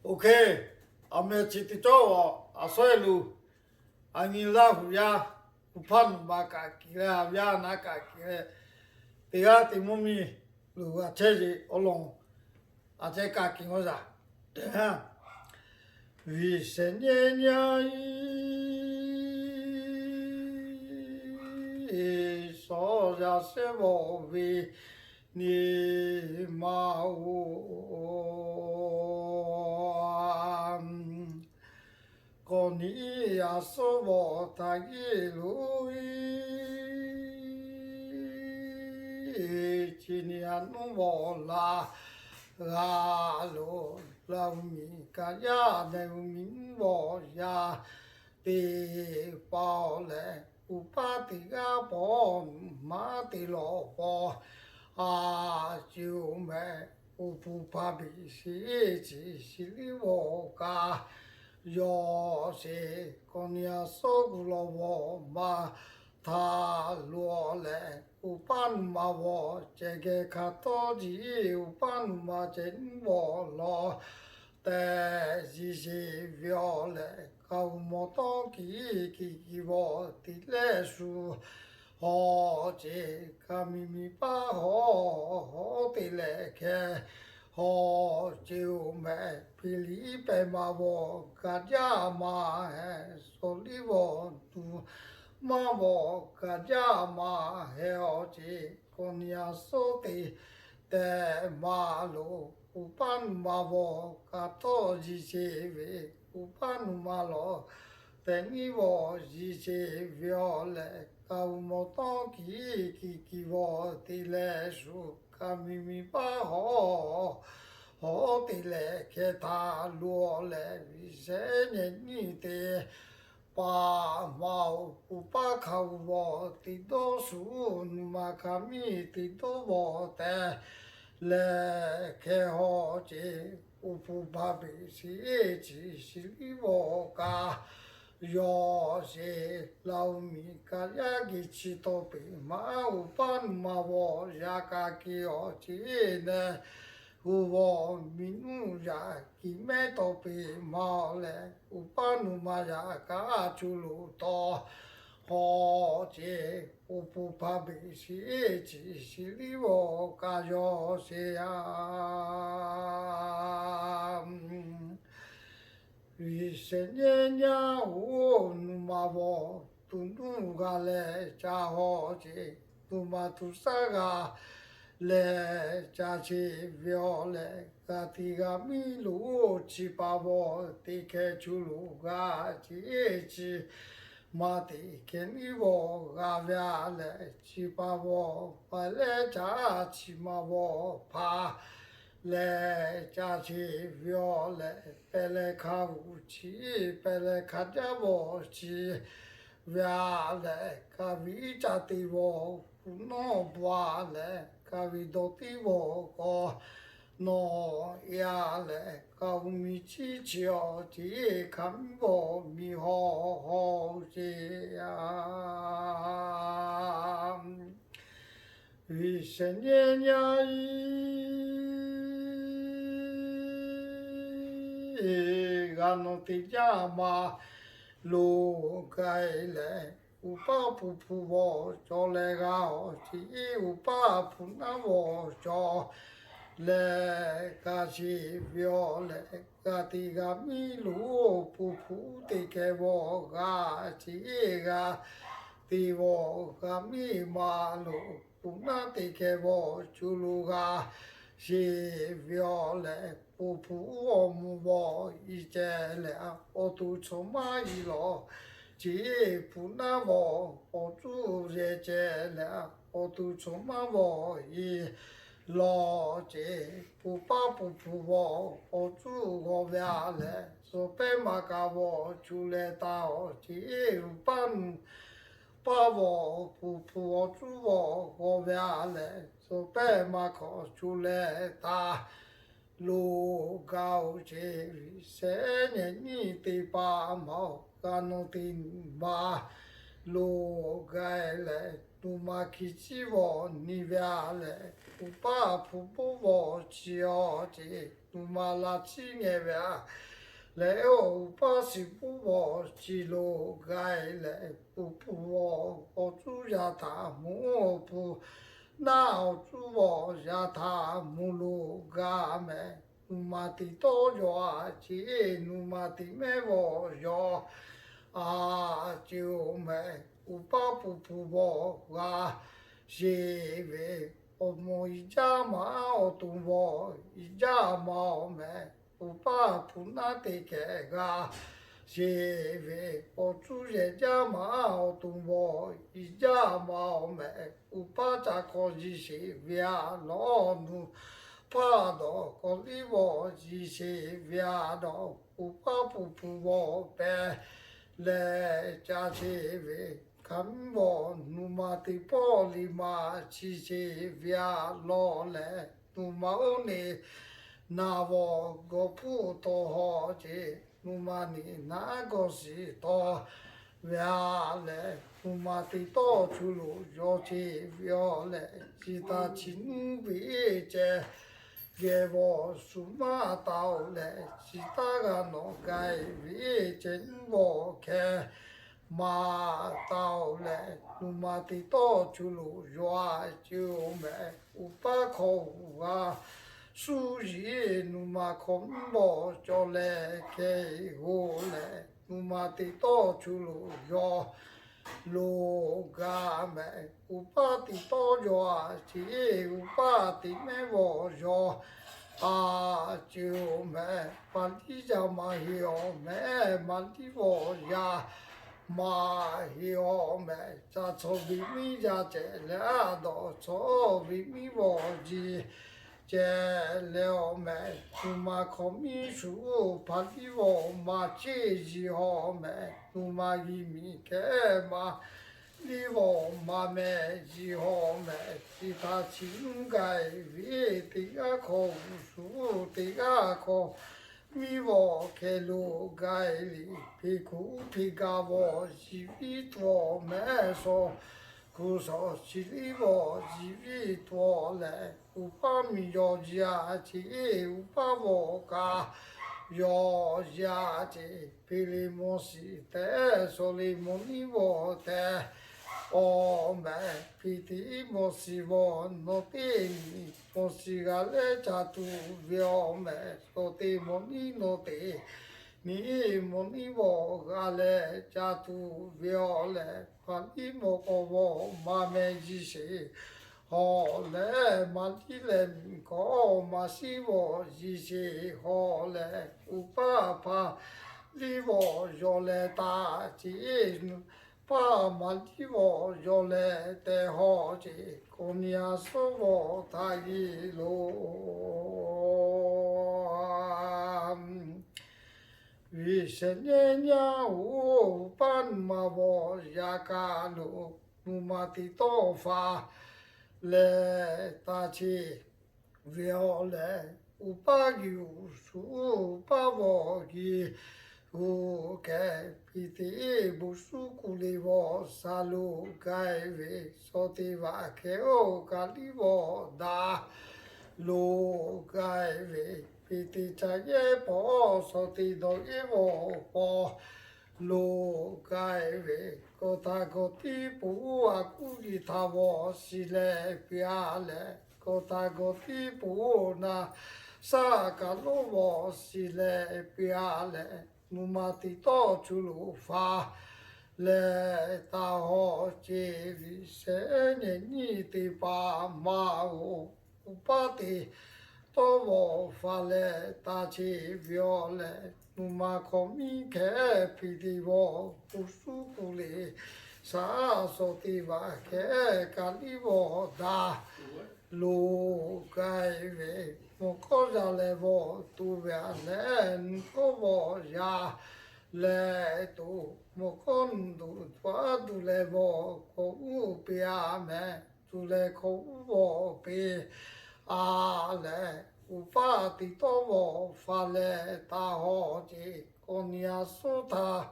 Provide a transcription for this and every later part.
OK, aˬ meh chi teˇ cawˇ a, aˬ shawˉ e lo, a nyi Laˇ huˍ yaˇ, uˬ hpaˇ nuˬ ma kaꞈ kiˬ leh, a yaˇ naˉ kaꞈ kiˬ leh, teˇ g'aˇ teˇ mvuhˇ miˬ loˬ g'a chehˇ ve awˬ lawn, a ceh kaꞈ kiˬ ngaw yaˇ. Viˬ shehˍ nyi nyi iˉ shawˍ yaˇ shehˍ bawˬ ve nyi ma oˬ. Kawꞈ nyi a suhˉ bawˬ htaꞈ yeˇ lo iˉ, chi nyi a nuˇ bawˬ la g'a lo, la u miˬ kaꞈ yaˇ neh u miˬ nuˇ bawˬ yaˇ teˇ hpaˍ lehˬ, uˍ paˇ teˇ g'aˇ paw maˇ te lawˬ paw, a, ce oˬ meh, uˍ puˍ hpaˇ biˬ sheˍ ciˍ shiˍ liˇ vawˬ kaꞈ, yawˇ sheˍ kawꞈ nyi a suhˉ gu lawˬ vawˬ ma htaꞈ lo leh, uˍ paˇ nuˬ ma vawˬ ceh geh hk'a htawˇ jiˇ, uˍ paˇ nuˬ ma ceh nuˇ vawˬ lawˬ tehꞈ yiˍ sheˍ ve awˬ lehˬ, kaꞈ uˍ mawˬ tawˇ kiˬ kiˬ kiˬ vawˬ te leh shu, hawˬ ce, kaꞈ miˬ miˬ paˇ hawˬ hawˉ te leh hkeh, hawˬ ce oˬ meh, peˍ liˍ pehˍ ma vawˬ kaꞈ jaˇ ma heh, shawˍ liˇ vawˬ tuˬ maˇ vawˬ kaꞈ jaˇ ma heh, awˬ ce, kawꞈ nyi a suhˉ te tehꞈ ma lo, uˍ paˇ nuˬ ma vawˬ hk'a htawˇ yiˍ sheˍ ve, uˍ paˇ nuˬ ma lawˬ tehꞈ nyiˇ vawˬ yiˍ sheˍ ve awˬ lehˬ, kaꞈ uˍ mawˬ tawˇ kiˬ kiˬ kiˬ vawˬ te leh shu, kaꞈ miˬ miˬ paˇ hawˬ hawˉ te leh hkeh htaꞈ lo leh, viˬ shehˍ nyi nyi teˇ hpaˍ ma oˬ, uˍ paˇ hk'a uˍ vawˬ teˇ dawˇ shu, nuˬ ma hk'a miˇ teˇ dawˇ vawˬ tehꞈ leh hkeh, hawˬ ce, uˍ puˍ hpaˇ biˬ sheˍ ciˍ shiˍ liˇ vawˬ kaꞈ, yawˇ sheˍ la u miˬ kaꞈ yaˇ geh chi tawˇ peˍ ma, uˍ paˇ nuˬ ma vawˬ yaˇ kaꞈ kiˬ awˬ ce neh, gu vawˬ miˬ nuˇ yaꞈ kiˬ mehˉ tawˇ peˍ ma leh, uˍ paˇ nuˬ ma yaꞈ kaꞈ a cu loˬ tawˇ, hawˬ ce, uˍ puˍ hpaˇ biˬ sheˍ ciˍ shiˍ liˇ vawˬ kaꞈ yawˇ sheˍ a. Viˬ shehˍ nyi nyi oˬ, nuˬ ma vawˬ tuˬ nuˇ g'a leh ca, hawˬ ce, tuˬ ma tuˬ shaˉ g'a leh ca sheˍ ve awˬ lehˬ, g'a teˇ g'a miˇ lo chi pa vawˬ teˇ hkeh cu loˬ g'a ce, chi ma teˇ hkeh nyiˇ vawˬ g'a ve a leh, chi pa vawˬ pa leh ca, chi ma vawˬ hpaˇ leh ca sheˍ ve awˬ lehˬ, pehˬ leh hk'a uˍ chi, pehˬ leh hk'a jaˇ vawˬ chi ve a leh, kaꞈ viˉ ca teˇ vawˬ kuˬ nawˇ ba leh, kaꞈ viˉ dawˇ teˇ vawˬ k'awꞈ nawˇ e a leh, kaꞈ uˍ miˬ ciˉ chi awˬ ce, hk'a miˇ vawˬ miˬ hawˬ hawˬ ce a. Viˬ shehˍ nyi nyi iˉ, g'a nawˬ teˇ jaˇ ma lo k'ai leh, uˍ paˇ puˍ hpu vawˬ cawˬ leh g'a awˬ ce, uˍ paˇ hpu naˉ vawˬ cawˬ leh g'a sheˍ ve awˬ lehˬ, g'a teˇ g'a miˇ lo puˍ hpu teˇ hkeh vawˬ g'a ce, g'a teˇ vawˬ g'a miˇ ma lo puˍ naˉ teˇ hkeh vawˬ cu lo g'a sheˍ ve awˬ lehˬ, puˍ hpu awˬ mvuh vawˬ i ceh leh, awˬ to chaw maˇ i lawˬ ce, puˍ naˉ vawˬ awˬ cuˇ yehˬ ceh leh, awˬ to chaw maˇ vawˬ i lawˬ ce, puˍ paˇ puˍ hpu vawˬ awˬ cuˇ g'aw ve a leh, suhˍ pehˇ maˇ kaꞈ vawˬ cu leh taˍ awˬ ce, uˍ paˇ nuˬ paˇ vawˬ puˍ hpu awˬ cuˇ vawˬ g'aw ve a leh, suhˍ pehˇ maˇ hk'awꞈ cu leh taˍ lo g'a awˬ ce, viˬ shehˍ nyi nyi teˇ hpaˍ ma oˬ, g'a nawˬ teˇ nyi ma loˍ ga leh, nuˬ ma hkiˬ ciˉ vawˬ nyi ve a leh, uˍ paˇ hpu poˉ vawˬ chi awˬ ceˬ, nuˬ ma la ciˉ ngeh ve a leh, oˇ uˍ paˇ shiˍ poˉ vawˬ chi loˍ ga leh, uˍ pun vawˬ awˬ cuˇ yaˇ htaꞈ mvuhˇ pun naˆ awˬ cuˇ vawˬ yaˇ htaꞈ mvuh loˍ ga mehˍ. Nuˬ ma tiꞈ tawˇ yaw a ceˬ, nuˬ ma tiꞈ mehˉ vawˬ yaw a ceˬ-oˬ mehˍ. Uˍ paˇ pun pun vawˬ g'a sheˍ ve, awˬ moˍ iˍ jaˇ ma awˬ to vawˬ iˍ jaˇ ma awˬ mehˍ. Uˍ paˇ hpu naˆ teˇ kehˬ g'a sheˍ ve, awˬ cuˇ yehˬ jaˇ ma awˬ to vawˬ iˍ jaˇ ma awˬ mehˍ. Uˍ paˇ ca hk'aw ji sheˍ ve a lawˬ, nuˬ paˇ dawˬ k'awꞈ liˇ vawˬ ji sheˍ ve a dawˬ, uˍ paˇ pun pun vawˬ pehˍ leh ca sheˍ ve, hk'aˬ miˇ vawˬ nuˬ ma teˇ pawˆ liꞈ ma chi sheˍ ve a lawˬ leh, nuˬ ma oˇ neˬ naˬ vawˬ gawˬ hpuˇ tawˬ haw ceˬ, nuˬ ma neˬ naˉ gawˬ shiˍ tawˬ ve a leh, nuˬ ma teꞈ tawˇ chu loˍ yaw ceˬ ve awˬ leh, chi htaꞈ chi nuˇ ve ceh geh vawˬ shu maˇ taˍ-oˬ leh, chi htaˇ g'a nawˬ ga ve ceh nuˇ vawˬ hkeh maˍ taˍ-oˬ leh, nuˬ ma teꞈ tawˇ chu loˍ yaw a ceˬ-oˬ mehˍ. Uˍ paˇ hk'aw g'a suˇ yiˍ, nuˬ ma hk'aw mvuhˇ vawˬ cawˬ leh hkeh-eˬ g'oˬ leh, nuˬ ma teꞈ tawˇ chu loˍ yaw loˍ ga mehˍ. Uˍ paˇ teꞈ tawˇ yaw a ceˬ, uˍ paˇ teꞈ mehˉ vawˬ yaw a ceˬ-oˬ mehˍ. Maˍ liˇ yaˇ maˇ heˆ awˬ mehˍ, maˍ liˇ vawˬ yaˇ maˇ heˆ awˬ mehˍ. Ca chaw ve miˇ yaˇ ceh leh a dawˬ, chaw ve miˇ vawˬ ji ceh leh awˬ mehˍ. Nuˬ ma hk'aw miˇ shu hpaˍ liˇ vawˬ maˇ cheˇ ji haw mehˍ. Nuˬ ma geh miˬ hkeh maˇ liˇ vawˬ maˇ meh ji haw mehˍ. Chi htaꞈ chi nuˇ ga ve, teˇ g'aˇ hk'aw g'uˇ suhˍ, teˇ g'aˇ hk'aw miˇ vawˬ hkeh lo ga liꞈ, hpeꞈ kuˬ uˉ hpeꞈ ga vawˬ yiˍ viˉ tuˬ awˬ mehˍ. Shawˍ kuˬ shawˍ chi liˇ vawˬ yiˍ viˉ tuˬ awˬ leh, uˍ paˇ miˬ yaw ji a ceˬ, uˍ paˇ vawˬ kaꞈ yaw ji a ceˬ. Hpeꞈ leꞈ mawˬ shiˍ tehꞈ, shawˍ leꞈ mawˬ niˉ vawˬ tehꞈ awˬ mehˍ. Hpeꞈ teꞈ mawˬ shiˍ vawˬ nawˬ teˇ miˬ mawˬ shiˍ g'a leh ca tuˬ ve awˬ mehˍ. Shawˍ teꞈ mawˬ niˉ nawˬ teˇ miˬ mawˬ niˉ vawˬ g'a leh ca tuˬ ve awˬ leh, maˍ liˇ mawˬ k'awꞈ vawˬ maˇ meh ji sheˍ haw leh, maˍ liˇ leh miˬ k'awꞈ maˇ shiˉ vawˬ ji sheˍ haw leh, uˍ paˇ hpaˍ liˇ vawˬ yaw leh taˍ ceˬ. Paˇ maˍ liˇ vawˬ yaw leh teh haw ceˬ. Kawˇ nyi a suhˉ vawˬ htaꞈ yeˬ loˬ. Viꞈ shehˍ nehˉ nyaˇ oˬ, uˍ paˇ nuˬ ma vawˬ yaꞈ kaꞈ loˬ, nuˬ ma teꞈ tawˇ faˍ leh taˇ cheˇ ve awˬ leh, uˍ paˇ geh uˍ shuˍ, uˍ paˇ vawˬ geh g'uˇ kehˬ, Hpeꞈ teꞈ bon suˉ kuˬ liꞈ vawˬ sha loˍ ga ve, shawˍ teꞈ vaꞈ hkeh oˇ kaˍ liˇ vawˬ daꞈ loˍ ga ve, Hpeꞈ teꞈ ca yehˇ paw, shawˍ teꞈ dawˬ yehˇ vawˬ paw loˍ ga ve, kawꞈ htaꞈ gawˬ tiˉ poˬ a kuˉ geh htaꞈ vawˬ shiˍ leh piˇ a leh, kawꞈ htaꞈ gawˬ tiˉ poˬ naˍ shaˉ kaꞈ lonˉ vawˬ shiˍ leh piˇ a leh, nuˬ ma teꞈ tawˇ chu loˍ faˍ leh taˇ haw ceˬ. Viꞈ shehˍ nehˉ nyiˇ teˇ hpaˍ ma oˬ, uˍ paˇ teꞈ tawˇ vawˬ faˍ leh taˇ cheˇ ve awˬ leh, nuˬ ma hk'aw miˇ hkeh Hpeꞈ teꞈ vawˬ bon suˉ kuˬ liꞈ shaˍ, shawˍ teꞈ vaꞈ hkeh kaˍ liˇ vawˬ daꞈ loˍ ga ve, mawˬ hkawˇ yaˇ leh vawˬ tuˬ ve a leh, nuˬ hkawˇ vawˬ yaˇ leh tuˬ, mawˬ hkawˇ nuˬ duˬ tuˬ a duˬ leh vawˬ hk'awꞈ uˉ peꞈ a mehˍ. Tuˬ leh hk'awꞈ uˉ vawˬ peꞈ a leh, uˍ paˇ teꞈ tawˇ vawˬ faˍ leh taˇ haw ceˬ. Kawˇ nyi a suhˉ htaꞈ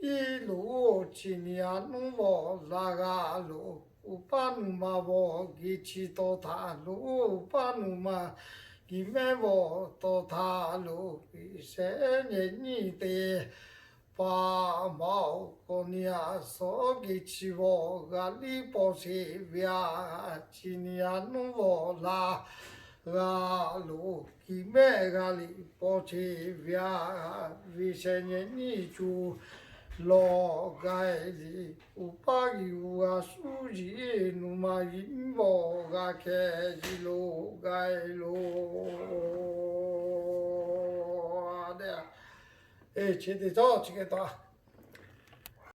iˉ loꞈ chi nyi a nuˉ vawˬ la g'a loꞈ, uˍ paˇ nuˬ ma vawˬ geh chi taw htaꞈ loꞈ, uˍ paˇ nuˬ ma geh mehˇ vawˬ taw htaꞈ loꞈ, G'uiˬ shehˍ nyi nyiˇ te pa maˍ-oˬ, kawꞈ nyi a suhˉ geh chi vawˬ g'a liˇ paw sheˍ ve a, chi nyi a nuˉ vawˬ la g'a loꞈ, geh mehˇ g'a liꞈ paw sheˍ ve a, G'uiˬ shehˍ nyi nyiˇ co lawˬ gaˇ e liꞈ, uˍ paˇ geh g'a suˉ yiˍ, nuˬ ma geh mehˇ vawˬ g'a hkeh yiˍ loꞈ gaˇ e loˬ. Chi te cawˇ chi hk'e taw